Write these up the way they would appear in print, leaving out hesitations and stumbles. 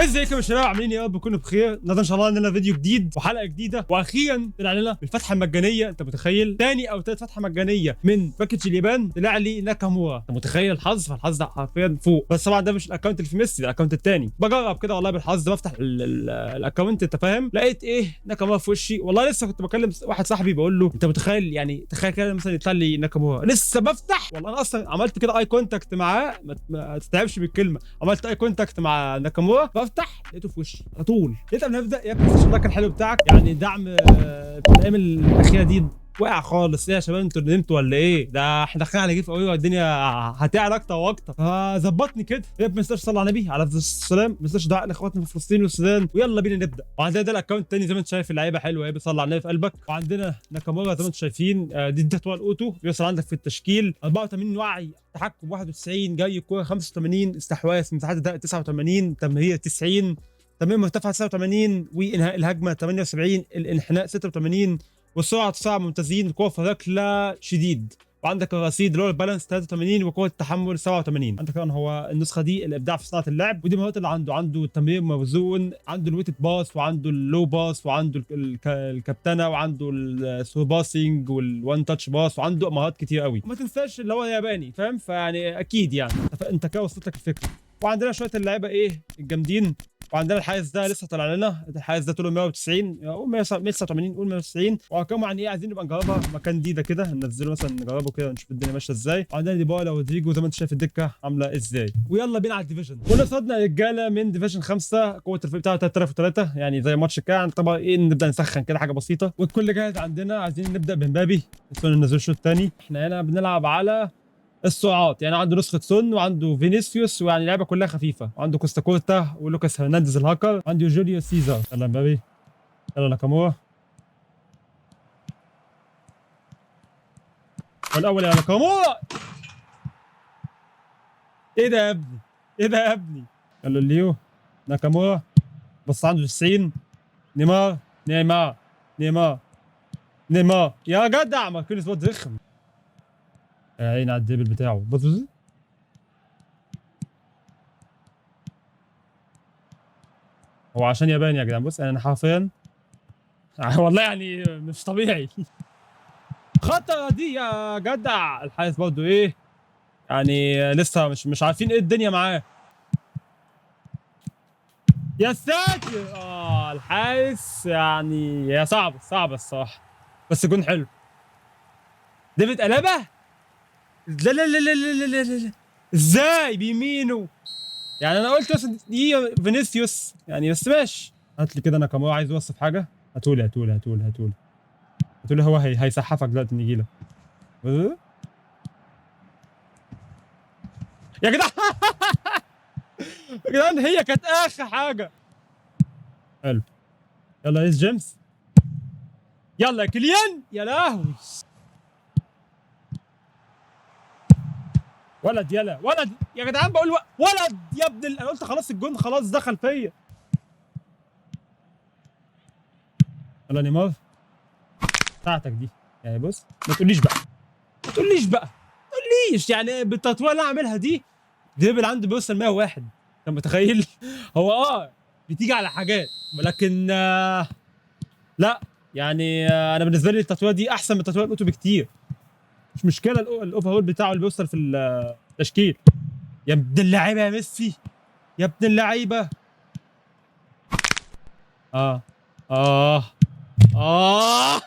ازيكم يا شباب، عاملين ايه؟ يا رب تكونوا بخير. النهارده ان شاء الله عندنا فيديو جديد وحلقه جديدة، واخيرا طلع لنا الفتحة المجانية. انت متخيل؟ تاني او تالت فتحه مجانية من package اليابان طلع لي ناكامورا. انت متخيل الحظ؟ فالحظ ده حرفيا فوق. بس طبعا ده مش ال account اللي في ميسي، ده ال account التاني. بجرب كده والله بالحظ، بفتح ال account انت فاهم، لقيت ايه؟ ناكامورا في وشي. والله لسه كنت بكلم واحد صاحبي بقول له انت متخيل، يعني تخيل كده مثلا يطلع لي ناكامورا لسه بفتح. والله انا اصلا عملت كده eye contact معاه، ما تستوعبش بالكلمه، عملت eye contact مع ناكامورا، بفتح لقيته في وشي على طول. لقيت قبل ما نبدا يا ابني ال like الحلو بتاعك، يعني دعم في الايام الاخيرة دي واقع خالص. ايه يا شباب، انتوا نمتوا ولا ايه؟ ده احنا داخلين على giveaway والدنيا هتعلى اكتر واكتر، فظبطني كده يا ابني. ما تنساش صلى على النبي عليه السلام، ما تنساش دعاء لاخواتنا في فلسطين والسودان، ويلا بينا نبدا. وعندنا ده ال account التاني زي ما انت شايف، اللعيبة حلوة ايه، بتصلي على النبي في قلبك. وعندنا ناكامورا زي ما انتم شايفين، دي التطوير ال auto بيوصل عندك في التشكيل 84 وعي، تحكم 91، جاي الكورة 85، استحواذ مساحات الدقة 89، تمرير 90، تمرير مرتفع 89، وانهاء الهجمة 78، الانحناء 86، والسرعة 9 ممتازين، قوة في الركله شديد. وعندك الرصيد اللي هو ال balance 83، وقوه التحمل 87. عندك طبعا هو النسخة دي الابداع في صناعة اللعب، ودي المهارات اللي عنده. عنده التمرير موزون، عنده ال weighted pass، وعنده ال low pass، وعنده الكابتنه، وعنده ال through passing وال one touch pass، وعنده مهارات كتير قوي. وما تنساش اللي هو ياباني فاهم، فيعني اكيد يعني انت كده وصلت لك الفكرة. وعندنا شوية اللعيبة ايه الجامدين. وعندنا الحارس ده لسه طالع لنا، الحارس ده طوله 190، قول 189، قول 190. وارقامه يعني ايه، عايزين نبقى نجربها مكان دي ده كده، ننزله مثلا نجربه كده نشوف الدنيا ماشية ازاي. وعندنا ديبالا ورودريجو زي ما انت شايف الدكة عامله ازاي. ويلا بينا على ال division. ونصدنا يا رجاله من division 5، قوة الفريق بتاعه 3003، يعني زي ماتش كده طبعا ايه، نبدا نسخن كده حاجة بسيطة والكل جاهز عندنا. عايزين نبدا بمبابي، سون ننزل الشوط الثاني. احنا هنا بنلعب على السرعات، يعني عنده نسخه سون وعنده فينيسيوس، ويعني اللعبة كلها خفيفة، وعنده كوستا كورتا ولوكاس هرنانديز الهاكر، وعنده جوليو سيزار. يلا مبابي، يلا ناكامورا، والاول يا ناكامورا. ايه ده يا ابني؟ ايه ده يا ابني؟ يلا ليو ناكامورا، بص عنده 90. نيمار نيمار نيمار نيمار يا جدع، ماركينيوس برضه رخم. يا عيني على ال dribble بتاعه، بص بص هو عشان ياباني يا جدعان. بص انا حرفيا والله يعني مش طبيعي. خطرة دي يا جدع. الحارس برضه ايه يعني لسه مش عارفين ايه الدنيا معاه. يا ساتر، الحارس يعني يا صعب صعب الصراحة، بس جون حلو. ديفيد ألابا، لا لا لا لا لا لا لا لا، ازاي بيمينه؟ يعني انا قلت مثلا دي فينيسيوس يعني، بس ماشي. هات لي كده ناكامورا، عايز يوصف حاجة. هاتولي هاتولي هاتولي هاتولي هاتولي، هو هيسحفك دلوقتي نجيله يا جدعان. يا جدعان هي كانت اخر حاجة. حلو، يلا ريس جيمس، يلا يا كيليان، يا لهوي ولد، يلا ولد يا جدعان، بقول ولد يا ابن انا قلت خلاص الجون خلاص دخل فيا. يلا نيمار بتاعتك دي يعني، بص ما تقوليش بقى، ما تقوليش بقى، ما تقوليش يعني بالتطوير اللي انا عاملها دي، dribble عنده بيوصل 101، انت متخيل؟ هو بتيجي على حاجات، ولكن لا يعني انا بالنسبة لي التطوير دي احسن من تطوير ال auto بكتير. مش مشكلة ال overall بتاعه اللي بيوصل في التشكيل. يا ابن اللعيبة يا ميسي، يا ابن اللعيبة. اه اه اه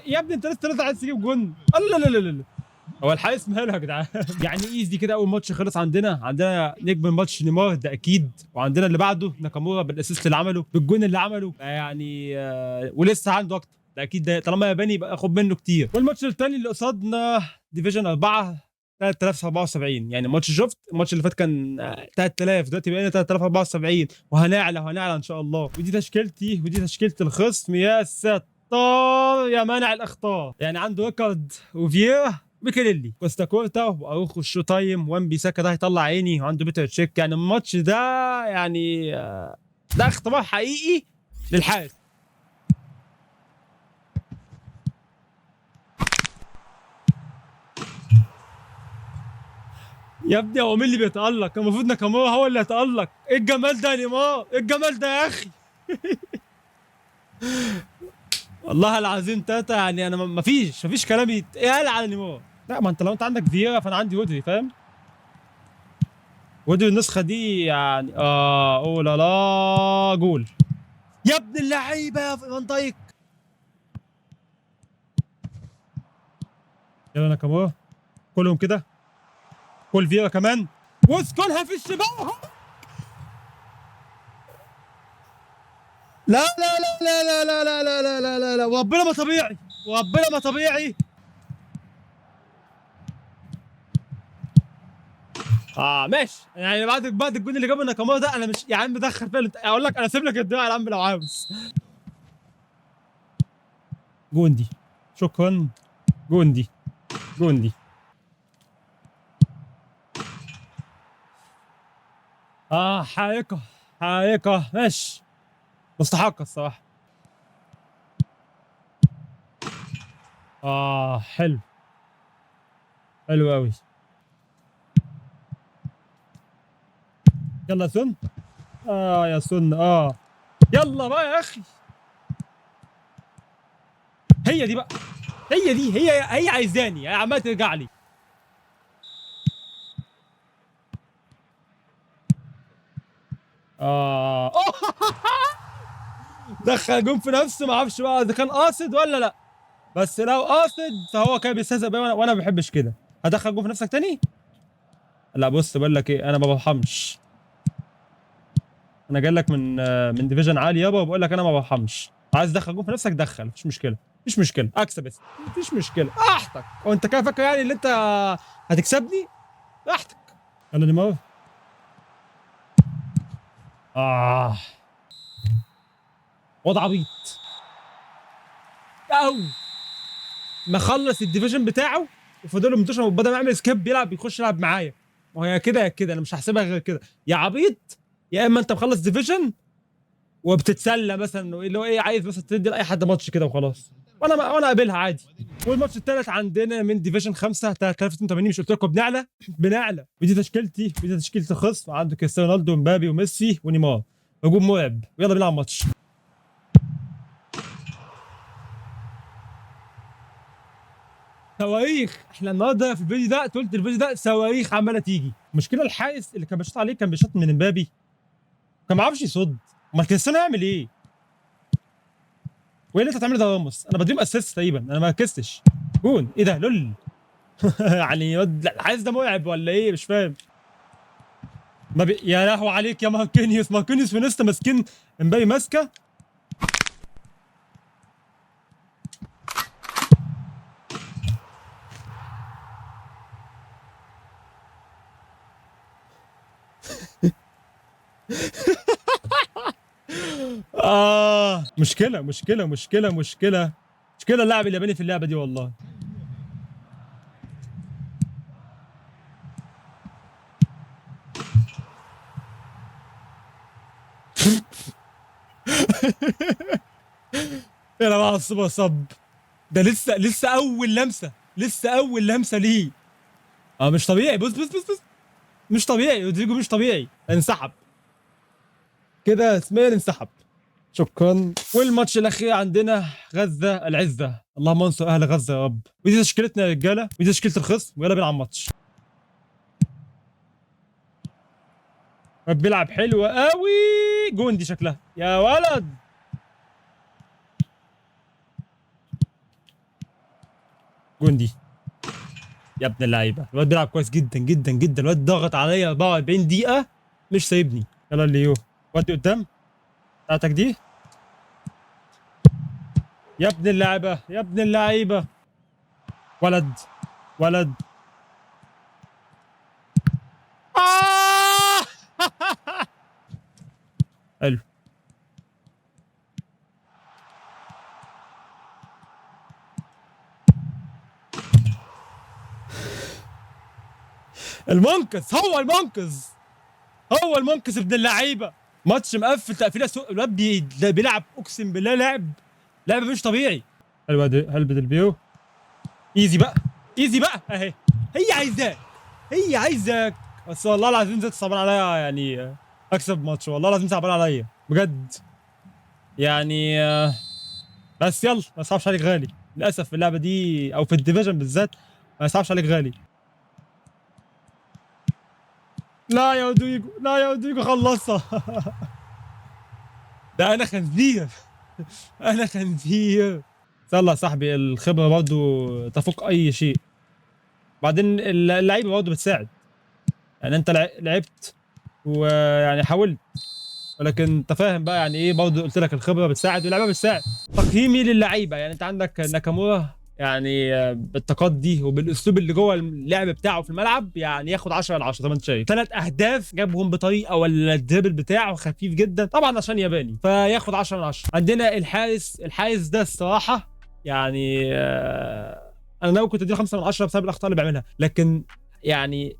يا ابني انت لسه عايز تجيب جون. لا لا لا لا، هو الحارس ماله يا جدعان؟ يعني easy كده. اول ماتش خلص عندنا، عندنا نجم الماتش نيمار ده اكيد، وعندنا اللي بعده ناكامورا بال assist اللي عمله، بالجون اللي عمله يعني، ولسه عنده اكتر ده اكيد، ده طالما ياباني يبقى خد منه كتير. والماتش الثاني اللي قصادنا division 4 3074، يعني ماتش شفت الماتش اللي فات كان 3000، دلوقتي بقينا 3074، وهنعلى وهنعلى ان شاء الله. ودي تشكيلتي ودي تشكيله الخصم. يا ستار يا مانع الاخطاء، يعني عنده ريكارد وفييرا ميكاليلي كوستا كورتا واروخو ال show time وان بيساكا ده هيطلع عيني، وعنده بيتر تشيك. يعني الماتش ده يعني ده اختبار حقيقي للحارس. يا ابني هو مين اللي بيتألق؟ المفروض ناكامورا هو اللي يتألق. ايه الجمال ده يا نيمار؟ ايه الجمال ده يا اخي؟ والله العظيم تاتا، يعني انا مفيش كلام يتقال على نيمار. لا ما انت لو انت عندك فييرا فانا عندي ودري، فاهم؟ ودري النسخة دي يعني اوه لا لا، جول يا ابن اللعيبة يا فان دايك. يلا ناكامورا كلهم كده، كل فييرا كمان، واسكنها في الشباك. لا لا لا لا لا لا لا لا لا لا لا، وربنا ما طبيعي، وربنا ما طبيعي. ماشي يعني بعد الجون اللي جابه ناكامورا ده، انا مش يا عم دخل فيها، اقول لك انا سيب لك الدراع يا عم لو عاوز. جوندي شكرا، جوندي جوندي. حقيقة حقيقة ماشي، مستحقة الصراحة. حلو حلو قوي. يلا يا سن، يا سن، يلا بقى يا اخي. هي دي بقى، هي دي، هي عايزاني، هي عمالة ترجع لي. دخل جون في نفسه، ما اعرفش بقى اذا كان قاصد ولا لا، بس لو قاصد فهو كان بيستهزئ بيا، وانا ما بحبش كده. هدخل جون في نفسك تاني؟ لا بص بقول لك ايه، انا ما برحمش. انا جاي لك من division عالي يابا، وبقول لك انا ما برحمش. عايز تدخل جون في نفسك دخل، مفيش مشكلة، مفيش مشكلة، اكسب بس، مفيش مشكلة، راحتك. وانت كده فاكر يعني اللي انت هتكسبني؟ راحتك. يلا نيمار. وضع عبيط. او مخلص ال division بتاعه وفاضل له 18، وبدل ما يعمل skip بيلعب، بيخش يلعب معايا. ما هي كده يا كده، انا مش هحسبها غير كده يا عبيط. يا اما انت مخلص division وبتتسلى مثلا، اللي هو ايه، عايز مثلا تدي لاي حد ماتش كده وخلاص، وانا اقابلها عادي. والماتش الثالث عندنا من division 5 3082، مش قلت لكم بنعلى؟ بنعلى. ودي تشكيلتي، ودي تشكيله الخصم. عنده كريستيانو رونالدو ومبابي وميسي ونيمار، هجوم مرعب. ويلا بنلعب ماتش. صواريخ، احنا النهارده في الفيديو ده، تلت الفيديو ده صواريخ عماله تيجي. المشكلة الحارس اللي كان بيشوط عليه كان بيشوط من امبابي، كان ما عرفش يصد. امال كريستيانو يعمل ايه؟ وايه اللي انت بتعمله ده يا راموس؟ انا بديهم assist تقريبا، انا ما ركزتش. جون ايه ده؟ lol. يعني الحارس ده مرعب ولا ايه؟ مش فاهم. ما بي... يا لهوي عليك يا ماركينيوس. ماركينيوس ونيستا ماسكين امبابي ماسكه. مشكلة مشكلة مشكلة مشكلة مشكلة اللاعب الياباني في اللعبة دي والله. يا بقى ال super sub ده لسه اول لمسة، لسه اول لمسة ليه. مش طبيعي. بص بص بص بص، مش طبيعي رودريجو، مش طبيعي. انسحب كده اسماعيل، انسحب. شكرا. والماتش الاخير عندنا غزة العزة، اللهم انصر اهل غزة يا رب. ودي تشكيلتنا يا رجاله، ودي تشكيله الخصم، ويلا بينا على الماتش. بيلعب حلو قوي. جون دي شكلها يا ولد. جون دي يا ابن اللعيبة. الواد بيلعب كويس جدا جدا جدا. الواد ضاغط عليا 44 دقيقة مش سايبني. يلا ليو ودي قدام بتاعتك دي يا ابن اللعيبة، يا ابن اللعيبة. ولد ولد. حلو. المنقذ، هو المنقذ، هو المنقذ ابن اللعيبة. ماتش مقفل تقفيله سوء. الواد بيلعب اقسم بالله لعب مش طبيعي. حلو، هل بدل بيو. easy بقى، easy بقى اهي، هي عايزاك، هي عايزك. بس والله العظيم زيت صعبان عليا يعني اكسب ماتش، والله العظيم صعبان عليا بجد يعني. بس يلا ما صعبش عليك غالي للاسف في اللعبة دي او في ال division بالذات، ما يصعبش عليك غالي. لا يا اودويجو، لا يا اودويجو، خلصها. ده انا خنزير، انا خنزير. يلا يا صاحبي، الخبرة برضو تفوق اي شيء. بعدين اللعيبة برضو بتساعد يعني، انت لعبت ويعني حاولت، ولكن انت فاهم بقى يعني ايه، برضو قلت لك الخبرة بتساعد واللعيبة بتساعد. تقييمي للعيبة يعني، انت عندك ناكامورا يعني بالطاقات دي وبالاسلوب اللي جوه اللعب بتاعه في الملعب يعني ياخد 10 على 10 زي ما انت شايف. 3 اهداف جابهم بطريقة، ولا ال dribble بتاعه خفيف جدا طبعا عشان ياباني، فياخد 10 على 10. عندنا الحارس، الحارس ده الصراحة يعني انا لو كنت اديله 5 من 10 بسبب الاخطاء اللي بيعملها، لكن يعني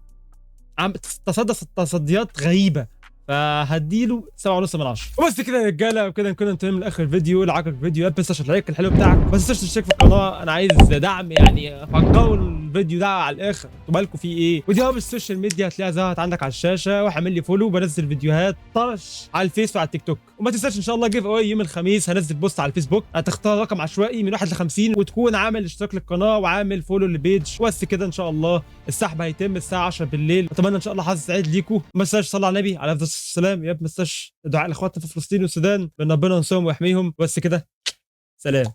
عم تصدى تصديات غريبة، فهديله 7.5 من 10. وبس كده يا رجاله، وكده نكون انتهينا من اخر الفيديو. لو عجبك الفيديو لا تنساش ال like الحلو بتاعك، ما تنساش تشترك في القناة، انا عايز دعم يعني، فجروا الفيديو ده على الاخر، انتوا بالكم فيه ايه. ودي رابط ال social media هتلاقيها ظهرت عندك على الشاشة، واعمل لي follow، بنزل فيديوهات طرش على الفيس وعلى التيك توك. وما تنساش ان شاء الله giveaway يوم الخميس، هنزل post على الفيسبوك، هتختار رقم عشوائي من 1 ل 50، وتكون عامل اشتراك للقناة وعامل follow لل page. وبس كده ان شاء الله السحب هيتم الساعة 10 بالليل. اتمنى ان شاء الله حظ سعيد ليكم. ما تنساش صلى على النبي عليه افضل السلام، يا ما تنساش دعاء لاخواتنا في فلسطين والسودان بان ربنا ينصرهم ويحميهم. بس كده، سلام.